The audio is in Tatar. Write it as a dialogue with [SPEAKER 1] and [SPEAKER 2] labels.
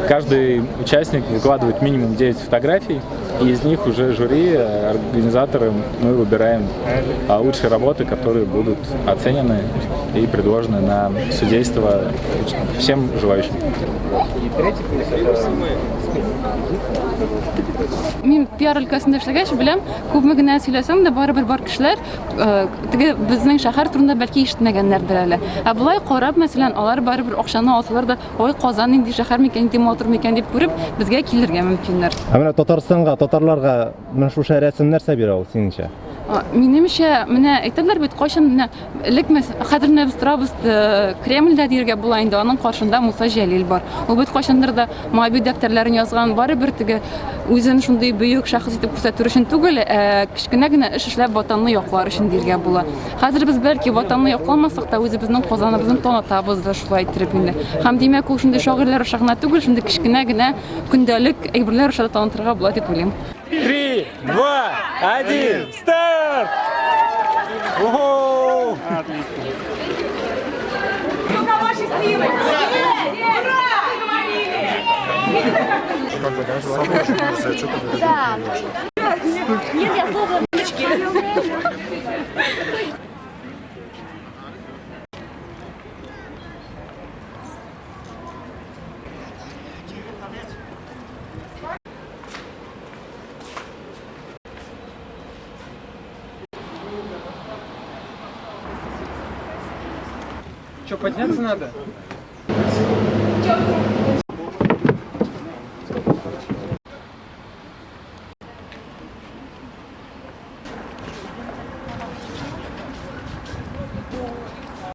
[SPEAKER 1] Каждый участник выкладывает минимум 9 фотографий, и из них уже жюри, организаторы, мы выбираем лучшие работы, которые будут оценены и предложены на судейство всем желающим.
[SPEAKER 2] Мин пиар өлкәсендә эшләгәч, беләм, күпме генә сөйләсәң дә, барыбер бар кешеләр теге безнең шәһәр турында бәлки ишетмәгәннәрдер әле. Ә болай карап, мәсәлән, алар барыбер акчаны алсалар да, ой, Казан нинди шәһәр микән, нинди матур микән дип күреп, безгә килергә мөмкиннәр.
[SPEAKER 3] Ә менә Татарстанга, татарларга менә шушы рәсем нәрсә бирә ул синеңчә?
[SPEAKER 2] Минемчә, менә әйтәләр бит, кайчан менә элек хәзер менә без торабыз Кремльдә диергә була инде, аның каршында Муса Җәлил бар. Ул бит кайчандыр да Моабит дәфтәрләрен язган, барыбер теге үзен шундый бөек шәхес итеп күрсәтер өчен түгел, ә кечкенә генә эш эшләп ватанны яклар өчен диергә була. Хәзер без бәлки ватанны якламасак та, үзебезнең Казаныбызны танытабыз да шулай иттереп инде. Һәм димәк, ул шундый шагыйрьләр аша гына түгел, шундый кечкенә генә көндәлек әйберләр аша да танытырга була дип уйлыйм.
[SPEAKER 1] 3, 2, 1, старт! Уху!
[SPEAKER 4] Да. Нет, я слово.
[SPEAKER 5] Что, подняться надо?